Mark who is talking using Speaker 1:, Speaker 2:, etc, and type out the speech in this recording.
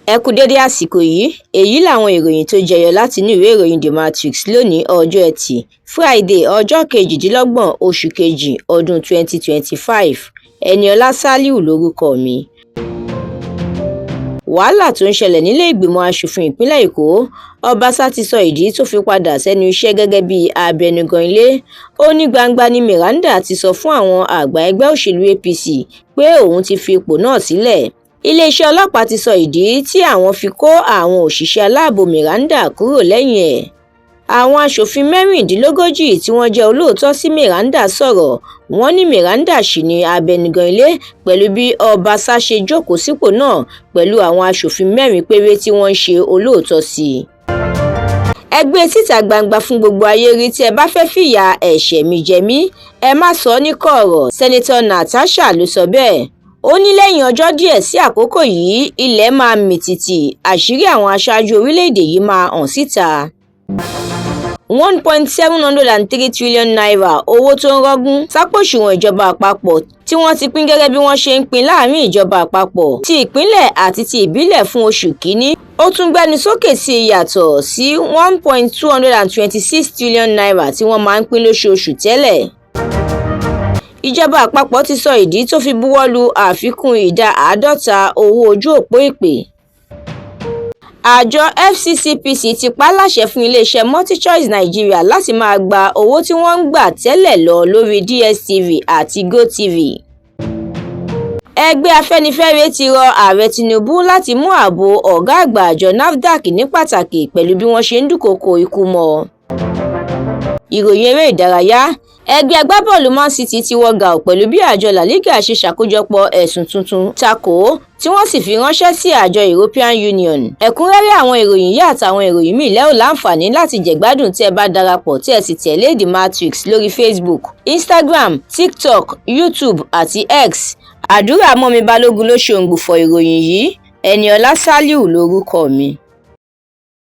Speaker 1: Ẹ kú dédé àsìkò yìí. Èyí làwọn ìròyìn tó jẹyọ látinú ìwé ìròyìn The Matrix lónìí, ọjọ́ Etí Fúrádéé, ọjọ́ 28 oṣù kejì ọdún 2025. Eniola Saliu lórúkọ mi. Wàhálà tó ń ṣẹlẹ̀ nílé ìgbìmọ̀ asòfin ìpínlẹ̀ Èkó: Ọbaṣà ti sọ ìdí tó fi padà sẹ́nu iṣẹ́ gẹ́gẹ́ bíi abẹnugan ilé. Ó ní gbangba ní Meranda ti sọ fún àwọn àgbà ẹgbẹ́ òṣèlú APC pé òun ti fi ipò náà sílẹ̀. Iléeṣẹ́ ọlọ́pàá ti sọ ìdí tí àwọn fi kó àwọn òṣìṣẹ́ aláàbò Meranda kúrò lẹ́yìn ẹ̀. Àwọn aṣòfin 36 tí wọ́n jẹ́ olóòótọ́ sí Meranda sọ̀rọ̀. Wọ́n ní Meranda ṣì ní abẹnugan ilé pẹ̀lú bí Ọbaṣà ṣe jókòó sípò náà pẹ̀lú àwọn aṣòfin 4 péré tí wọ́n ń ṣe olóòótọ́ sí i. Ẹ gbé e síta gbangba fún gbogbo ayé rí. Tí ẹ bá fẹ́ẹ́ fìyà ẹ̀ṣẹ̀ mi jẹ mí, ẹ má sọ ọ́ ní kọ̀rọ̀, Senator Natasha ló sọ bẹ́ẹ̀. Ó ní lẹ́yìn ọjọ́ díẹ̀ sí àkókò yìí, ilẹ̀ máa mì tìtì, àṣírí àwọn aṣáájú orílẹ̀-èdè yìí máa hàn síta. ₦1.703 trillion owó tó ń rọ́gùn sápò òṣùwọ̀n ìjọba àpapọ̀ tí wọ́n ti pín gẹ́gẹ́ bí wọ́n ṣe ń pín láàrin ìjọba àpapọ̀, ti ìpínlẹ̀ àti ti ìbílẹ̀ fún oṣù kínní, ó tún gbẹnu sókè sí i yàtọ̀ sí ₦1.226 trillion tí wọ́n máa ń pín lóṣooṣù tẹ́lẹ̀. Ìjọba àpapọ̀ ti sọ ìdí tó fi buwọ́ lu àfikún ìdá 50 owó ojú òpó ìpè. Àjọ FCCPC ti pa á láṣẹ fún iléeṣẹ́ MultiChoice Nigeria láti máa gba owó tí wọ́n ń gbà tẹ́lẹ̀ lọ lórí DSTV àti GOtv. Ẹgbẹ́ Afẹ́nifẹ́re ti rọ Ààrẹ Tinubu láti mú ààbò ọ̀gá àgbà àjọ NAFDAC ní pàtàkì pẹ̀lú bí wọ́n ṣe ń dúnkookò ikú mọ́ ọn. Ìròyìn eré ìdárayá: Ẹgbẹ́ agbábọ́ọ̀lù Man City ti wọ gàù pẹ̀lú bí àjọ La Liga ṣe ṣàkójọpọ̀ ẹ̀sùn tuntun takò ó tí wọ́n sì fi ránṣẹ́ sí àjọ European Union. Ẹ̀kúnrẹ́rẹ́ àwọn ìròyìn yìí àtàwọn ìròyìn míì lẹ́ ò láǹfààní láti jẹ̀gbádùn tí ẹ bá darapọ̀ tí ẹ sì tẹ̀lé The Matrix lórí Facebook, Instagram, TikTok, YouTube àti X. Àdúrà mọ́mi Balógun ló ṣe òǹgbùfọ̀ ìròyìn yìí. Eniola Saliu lórúkọ mi.